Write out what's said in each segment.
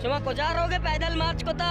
شما کجا روگے؟ پیدل مارچ کتا؟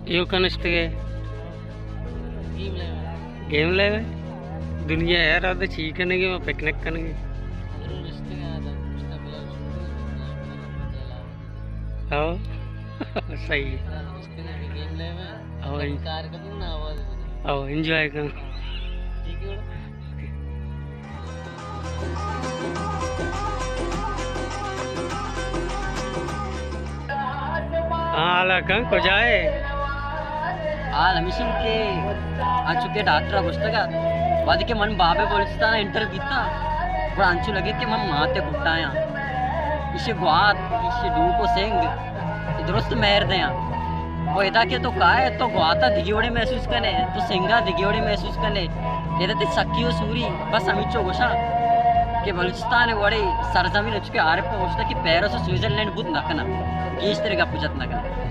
ایوکا نشتگے؟ گیم لیو۔ دنیا یار، آ چی کنگے؟ ما پکنک کنگے۔ ہاں، صحیح ہے۔ ہاں، انجوائے کر۔ ہاں، حالا کن کجا ہے؟ حال ہمیشی کہ انچو کہ ڈاکٹر گوشتگا، وہدے کہ من بابے بلوچستان انٹر بیتا، گڑا انچو لگے کہ من ماتے کٹایاں۔ ایشی گوات، ایشی ڈوک و سنگ، اے درست مہر دیاں۔ و ادا کہ تو کائے، تو گواتا دگی وڑے محسوس کنے، تو سنگا دگی وڑے محسوس کنے۔ ادا تی سکی و سوری، بس ہمینچو گوشاں کہ بلوچستان وڑے سرزمین، انچو کہ عارف گوشتا کہ پیرس و سوئٹزرلینڈ بوت نہ کناں، گیشتر گپ جت نہ کناں۔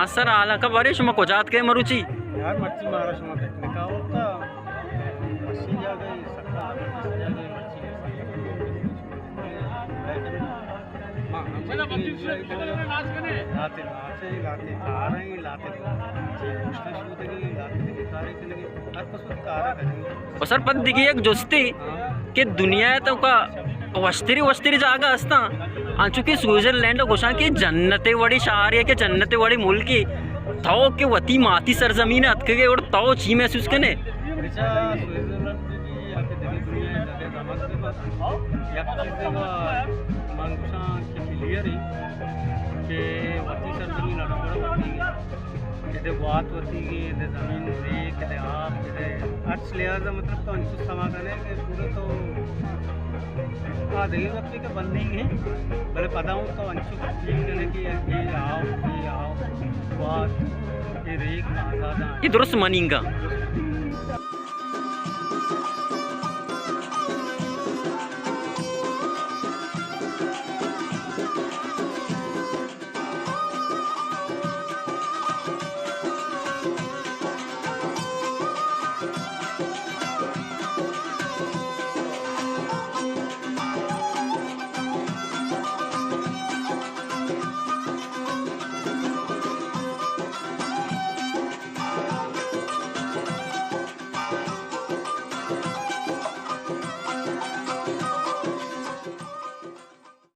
آسر حالا کن، بارے شما کجا اتکے مروچی؟ یار، مرچی مارا شما پکنک آورتا۔ وشیں جاگہے، سکا وشیں جاگہے، مرچی۔ ما ہم انجوائے کنیں۔ لاتے ناچیں، لاتے کاریں، لاتے چے گوشتن شودگی، لاتے دگہ کارے کنگی۔ ہر کس وتی کارا کنگی۔ و سر پد دگہ یک جستے، ہاں، کہ دنیا ءِ توکا وشتری وشتری جاگہ ہستاں، انچو کہ سوئٹزرلینڈ گوشاں کہ جنت وڑی شہرے کہ جنت وڑی ملکے۔ تو کہ وتی ماتی سرزمین ءَ اتکگے، اور تو چی محسوس کنے؟ بچا سوئٹزرلینڈ بہ بی یا کہ دگہ دنیا ءِ جاگہ زمانگ بہ بی، یک چیزے ما، من گوشاں کہ کلیئر ایں کہ وتی سرزمین ہر وڑ وتی ایں۔ ادے گوات وتیگیں، ادے زمین ریک، ادے آپ، ادے ہرچ لحاظ ءَ، مطلب، تو انچو سما کنے کہ پورا تو آ دگہ گپے کہ بندیگ ایں، بلے پدا ہوں تو انچو فیل کنے کہ اے آپ، اے آپ، گوات، اے ریک آزاداں۔ اے درست منیگا۔